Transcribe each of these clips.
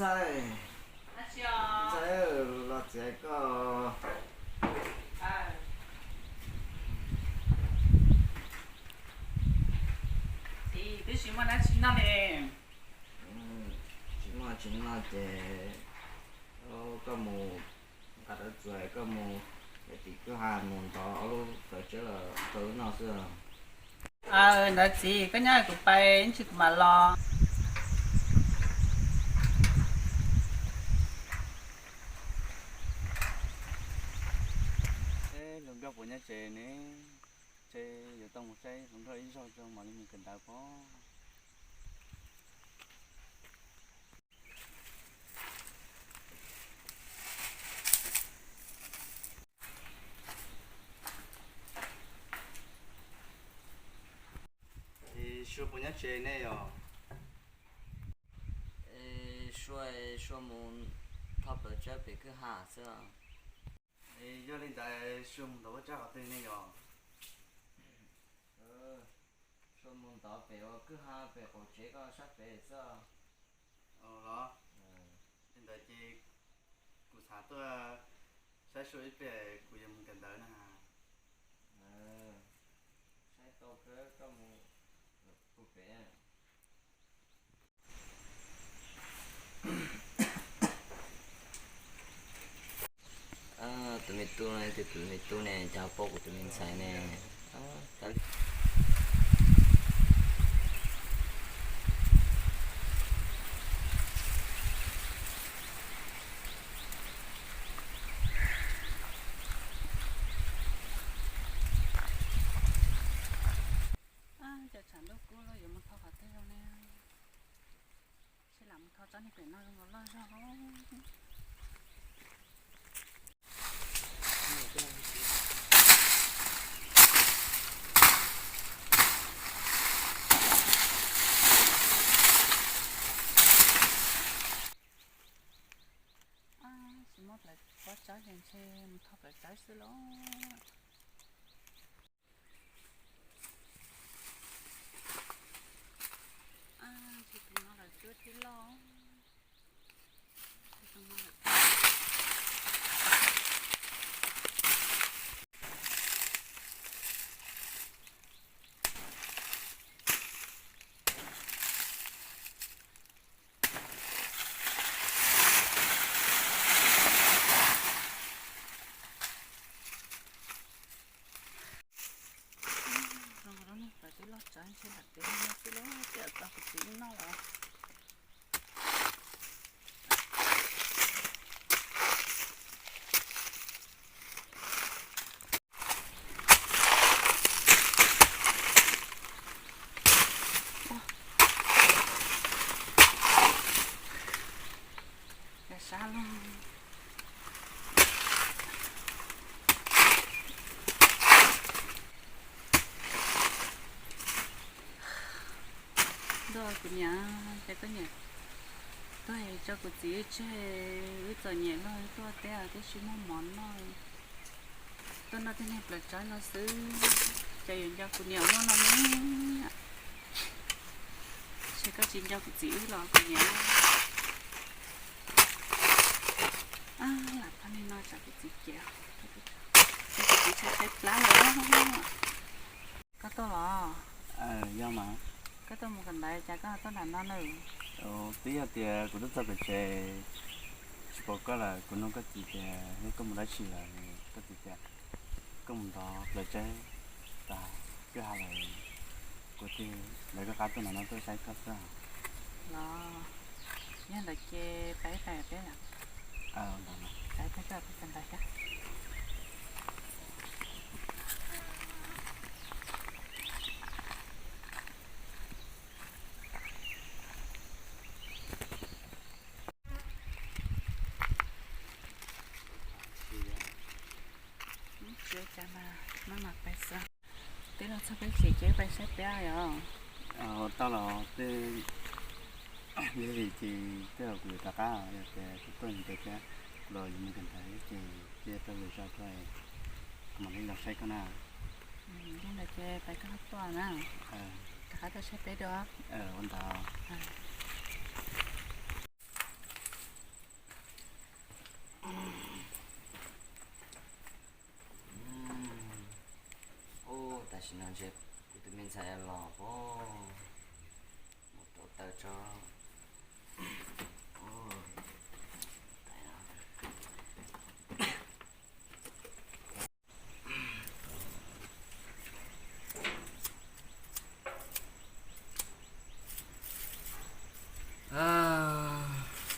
Ntxhais, ntxhais, los txiav koj. Txiv, twb tsis muaj dab tsi noj ne. Tsis muaj tsis noj ces koj mus nqa dawb txuas, koj mus tim kwj ha mus ntov ob lub plaws tsawb los rau wb noj xwb. Aw, ntawd txiv, koj nyob kuv pais ib ntsis kuv mam los. Hluas nkauj puas nyob tsev ne? Ces yuav tau mus saib hluas nkauj ib zaug tso mam li mus kawm ntawv pob. Es Sua puas nyob tsev ne yom? Sua, Sua mus tho plaws tsawb pem kwj ha xwb. Es yog li ntawd Sua mus ntov plaws tsawb qhov twg ne yom? Sua mus ntov pem ua kwj ha pem qaum tsev koj sab pem xwb. Los, li ntawd ces kuv xav tuaj saib Sua ib pliag, kuv yuav mus kawm ntawv na. Saib tau kawg koj mus pem. Tus me tub no, tus me tub ne cas ho paub kuv tus me ntxhais ne. Cov tshav ntuj kub los yuav mus tho qhov twg zoo ne? Seb lam mus tho tsob niag pem no zoo nkaus loj zog. Tsis muaj plaws pob tsawb ces ntshe mus tho plaws tsawb xwb lauj. Ntshe tus no lawm cuab thiab lauj. Zoo nkaus lub niag plaws twb loj tsawv ntshe lam teb no xwb lauj, ces tau kuv txiv wb noj lawm. Sab lug. Ntuj, kuv niam, ces koj niam tuag tso kuv txiv wb tseg, wb txom nyem luaj tuaj teb tib si muaj mov noj. Tuaj noj tej niag plaws tsawb no xwb, ces yuav nco kuv niam ua luaj no ne. Ces koj tsis nco kuv txiv wb los kuv niam. Lam txhob niag no tsam kuv txiv cem, kuv txiv tshaib tshaib plab lawm. Koj tuaj los? Yog mas. Koj tuaj mus kawm ntawv cas koj tuaj nram no na? Twb yog tias kuv tuaj txog pem tsev tsis pom koj lawm, kuv nug koj txiv tias yog koj mus dab tsi lawm, koj txiv tias koj mus ntov plaws tsawb tas kwj ha lawm, kuv thiaj lawv koj qab tuaj nram no tuaj saib koj xwb. Los, yog ntawd ces peb pais peb lawm. Ntawd, peb kawm ntawv thiab. Tsis ua cas mas, maj mam pais xwb. Twb los txog peb tsev ces pais saib peb yom. Tau los tej, yog vim ces tej zaum kuv yuav rov qab, yog tias kuv tuaj ntawd thiab, kuv los yuav mus kawm ntawv ces cia tau lwm zaus tuaj, kuv mam li los saib koj na. Yog ntawd ces pais koj tuaj na. Rov qab tuaj saib peb dua. Ua ntawd. Tam sim no ntshe kuv tus me ntxhais los pob, mus rauv taws tso.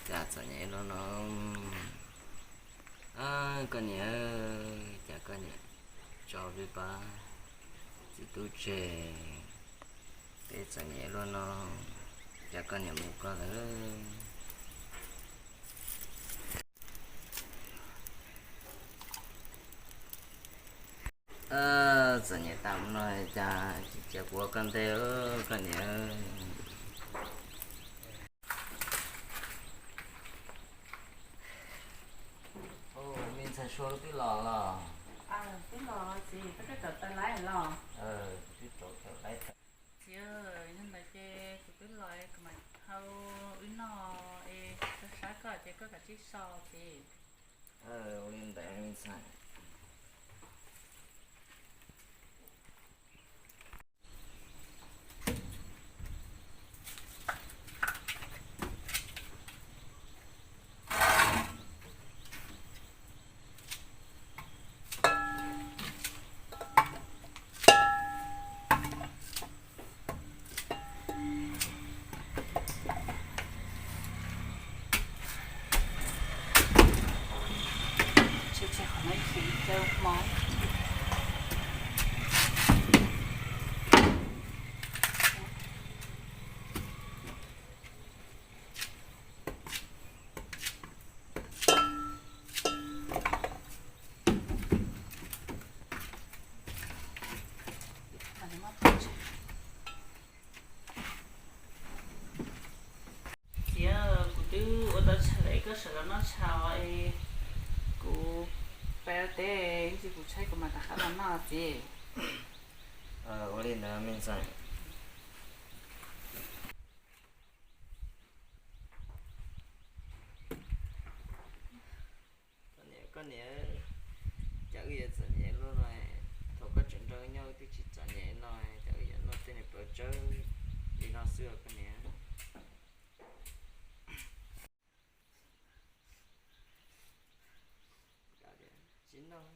Cas txom nyem luaj no. Koj niam, cas koj niam tso peb pab txiv tub tseg, peb txom nyem luaj no, cas koj niam mus koj lawm. Txom nyem tas no cas tsis cia kuv ua koj ntej koj niam. Me ntxhais Sua twb los los? Twb los txiv, koj twb rauv taws lawm los? Twb rauv taws lawm. Txiv, yog ntawd ces kuv twb los, kuv mam hau wb noj es koj sab koj ces koj kav tsij so txiv. Ua li ntawd me ntxhais. Tseg tseg qhov no ib pliag, ib pliag hmo. Txiv, kuv twb ua tau tshais lawm, koj sawv los noj tshais os. Kuv pais ua teb, ib ntsis kuv tshaib kuv mam rov qab los noj txiv. Ua li ntawd me ntxhais. Koj niam, koj niam, cas wb yuav txom nyem luaj no, thaum koj tseem nrog wb nyob wb twb tsis txom nyem no, cas wb yuav noj tej niag plawv tsawb li no xwb os koj niam. Tsis noj,